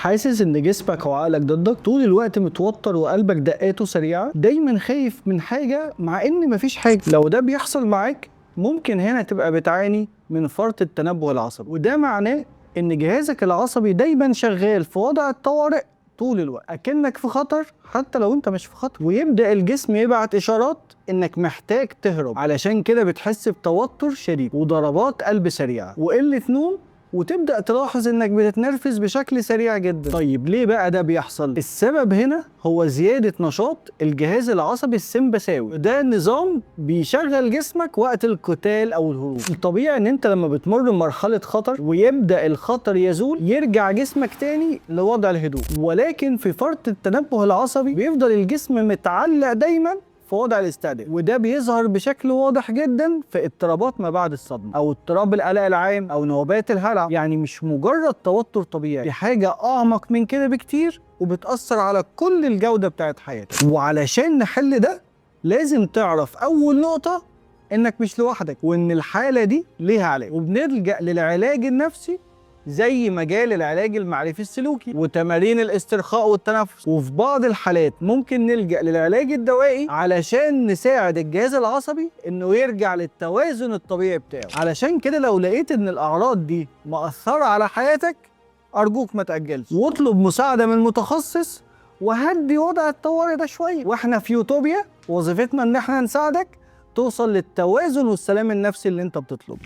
حاسس ان جسمك وعقلك ضدك طول الوقت، متوتر وقلبك دقاته سريعه، دايما خايف من حاجة مع ان مفيش حاجه؟ لو ده بيحصل معاك ممكن هنا تبقى بتعاني من فرط التنبه العصبي، وده معناه ان جهازك العصبي دايما شغال في وضع الطوارئ طول الوقت، اكنك في خطر حتى لو انت مش في خطر، ويبدا الجسم يبعت اشارات انك محتاج تهرب. علشان كده بتحس بتوتر شديد وضربات قلب سريعة وقلة نوم، وتبدا تلاحظ انك بتتنرفز بشكل سريع جدا. طيب ليه بقى ده بيحصل؟ السبب هنا هو زيادة نشاط الجهاز العصبي السمبثاوي. ده نظام بيشغل جسمك وقت القتال او الهروب. الطبيعي ان انت لما بتمر بمرحلة خطر ويبدا الخطر يزول يرجع جسمك تاني لوضع الهدوء، ولكن في فرط التنبه العصبي بيفضل الجسم متعلق دايما في وضع الاستعداد، وده بيظهر بشكل واضح جدا في اضطرابات ما بعد الصدمة او اضطراب القلق العام او نوبات الهلع. يعني مش مجرد توتر طبيعي، دي حاجة اعمق من كده بكتير وبتاثر على كل الجودة بتاعت حياتك. وعلشان نحل ده لازم تعرف اول نقطة انك مش لوحدك، وان الحالة دي ليها علاج، وبنلجأ للعلاج النفسي زي مجال العلاج المعرفي السلوكي وتمارين الاسترخاء والتنفس، وفي بعض الحالات ممكن نلجأ للعلاج الدوائي علشان نساعد الجهاز العصبي انه يرجع للتوازن الطبيعي بتاعه. علشان كده لو لقيت ان الاعراض دي مأثرة على حياتك ارجوك ما تأجلش واطلب مساعدة من متخصص وهدي وضع الطوارئ ده شوية. واحنا في يوتوبيا وظيفتنا ان احنا نساعدك توصل للتوازن والسلام النفسي اللي انت بتطلبه.